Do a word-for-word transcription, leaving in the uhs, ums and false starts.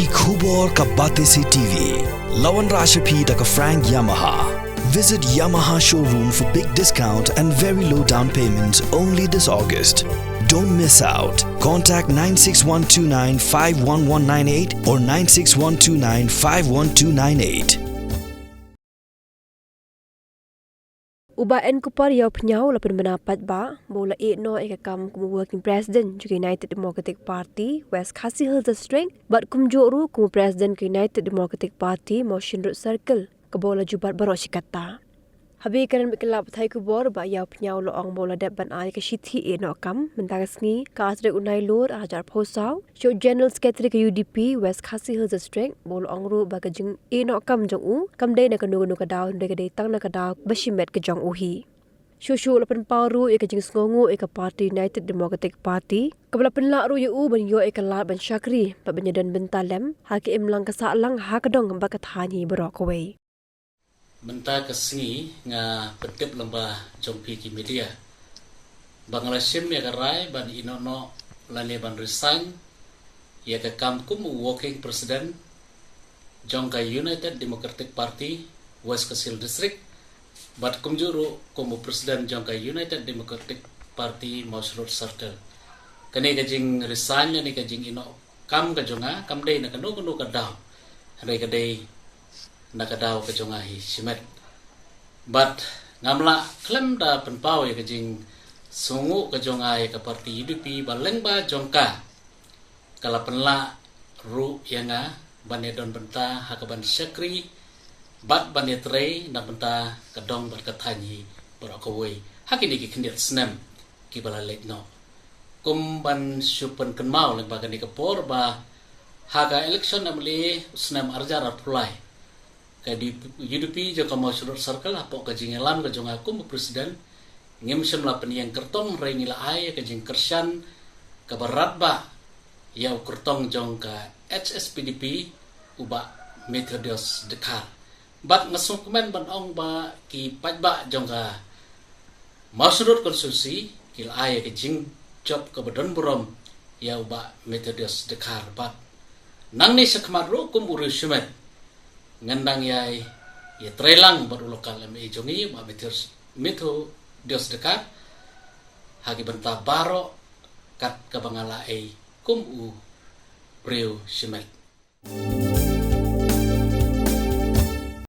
Ki khubor ka Batesi T V. La wanrah sha phi da ka Frank Yamaha. Visit Yamaha showroom for big discount and very low down payment only this August. Don't miss out. Contact nine six one two nine five one one nine eight or nine six one two nine five one two nine eight. U Bah N Kupar Ïawphniaw la pynbna paidbah ba u la ïeh noh ïa ka kam kum u Working President jong ka United Democratic Party West Khasi Hills District, bad kumjuh ruh kum u President ka United Democratic Party Mawshynrut Circle, kaba u la ju bat baroh shi katta. Haba ïakren bad ki lad pathai khubor, Bah Ïawphniaw u la ong ba u la dep ban ai ka shithi ïeh noh kam mynta ka sngi, ka arphew tarik u Nailur arhajar arphew saw, sha u General Secretary ka U D P West Khasi Hills District, ba u la ong ruh ba ka jingïeh noh kam jong u kam dei na kano kano ka daw, hynrei ka dei tang na ka daw ba shimet ka jong u hi. Shuh shuh la pynpaw ruh ïa ka jingsngewnguh ïa ka party United Democratic Party, kaba la pynlah ruh ïa u ban ïoh ïa ka lad ban shakri bad ban ïadon bynta lem ha ka imlang ka sahlang ha ka dong bad ka thaiñ hi baroh kawei. Mynta ka sngi nga pyntip lyngba jong phi ki media ba nga la shim ïa ka rai ban ïeh noh noh lane ban resign ïa ka kam kum u Working President jong ka United Democratic Party West Khasi Hills District, bad kumjuh ruh kum u President jong ka United Democratic Party Mawshynrut Circle. Kane ka jingresign lane ka jingïeh noh kam ka jong nga kam dei na kano kano ka daw, hynrei ka dei na ka daw ka jong nga hi shimet. Bad ngam lah khlem da pynpaw ïa ka jingsngewnguh ka jong nga ïa ka party U D P ba lyngba jong ka, ka la pynlah ruh ïa nga ban ïadon bynta ha kaban shakri bad ban ïatrei na bynta ka dong bad ka thaiñ hi baroh kawei ha kine ki khyndiat snem kiba la leit noh. Kum ban shu pynkynmaw lyngba kane ka por ba ha ka election M L A u snem arhajar arphew lai, ka U D P jong ka Mawshynrut Circle, hapoh ka jingïalam ka jong nga kum u President, ngim shym la pynïeng kyrtong, hynrei ngi la ai ka jingkyrshan kaba radbah ïa u kyrtong jong ka H S P D P, u Bah Methodius Dkhar. Bad nga sngewkmen ban ong ba ki paidbah jong ka Mawshynrut constituency ki la ai ïa ka jingjop kaba don burom ïa u Bah Methodius Dkhar, bad nangne shakhmat ruh kum u riew shimet ngan dang ïai ïatreilang bad u local M L A jong ngi, u Bah Methodius, Methodius Dkhar, ha ki bynta baroh kat kaba nga la ai kum u riew shimet.